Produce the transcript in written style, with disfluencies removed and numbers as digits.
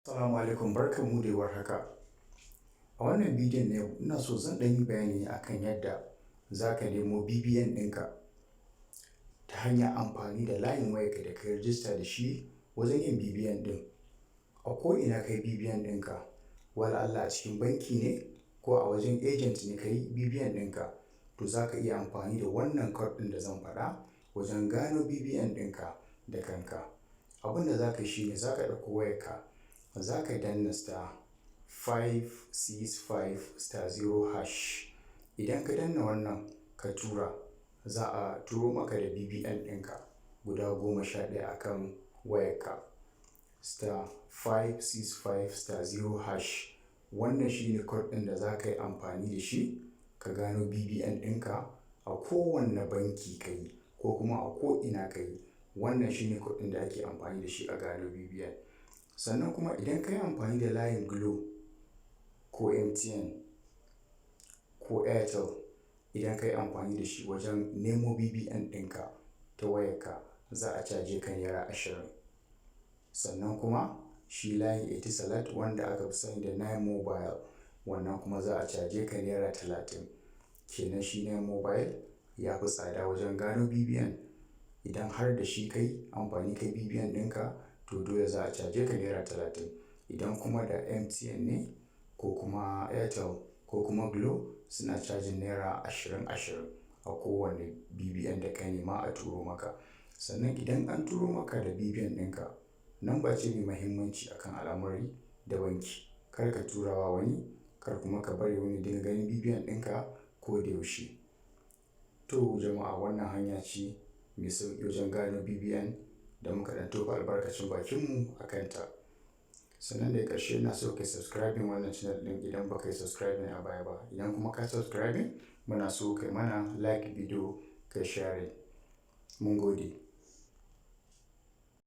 Assalamu alaikum, barkanmu da warhaka. A wannan bidiyon na yau ina so zan ɗan yi bayani akan yadda za ka nemo BVN ɗinka ta hanyar amfani da layin wayarka da ka yi rijista da shi wajen yin BVN ɗin. A ko'ina ka yi BVN ɗinka, wala Allah a cikin banki ne ko a wajen agent ne ka yi BVN ɗinka, to za ka iya amfani da wannan code ɗin da zan faɗa wajen gano BVN ɗinka da kanka. Abin da za ka yi shi ne za ka ɗauko wayarka, za ka danna *565*0#. Idan ka danna wannan ka tura, za a turo maka da BVN ɗinka guda 11 a kan wayarka. *565*0#, wannan shi ne code ɗin da za ka yi amfani da shi ka gano BVN ɗinka a kowanne banki ka yi ko kuma a ko'ina ka yi. Wannan shi ne code ɗin da ake amfani da shi a gano BVN. Sannan kuma idan ka yi amfani da layin Glo ko MTN ko Airtel, idan ka yi amfani da shi wajen nemo BVN ɗinka ta wayarka, za a caje ka ₦20. Sannan kuma shi layin Etisalat wanda aka fi sani da 9mobile, wannan kuma za a caje ka ₦30. Kenan shi 9mobile ya fi tsada wajen gano BVN. Idan har da shi ka yi amfani ka yi BVN ɗinka, to dole za a caje ka ₦30. Idan kuma da MTN ne ko kuma Airtel ko kuma Glo, suna cajin ₦20 20 a kowane BVN da ka nema a turo maka. Sannan idan an turo maka da BVN ɗinka, namba ce mai muhimmanci a kan al'amari da banki. Kar ka tura wa wani, kar kuma ka bari wani ya dinga ganin BVN ɗinka ko da yaushe. To jama'a, wannan hanya ce mai sauƙi wajen gano BVN da muka ɗan tofa albarkacin bakinmu a kanta. Sannan daga ƙarshe ina so ka yi subscribing wannan channel ɗin idan ba ka yi subscribing a baya ba. Idan kuma ka subscribing, muna so ka yi mana like video, ka yi sharing. Mun gode.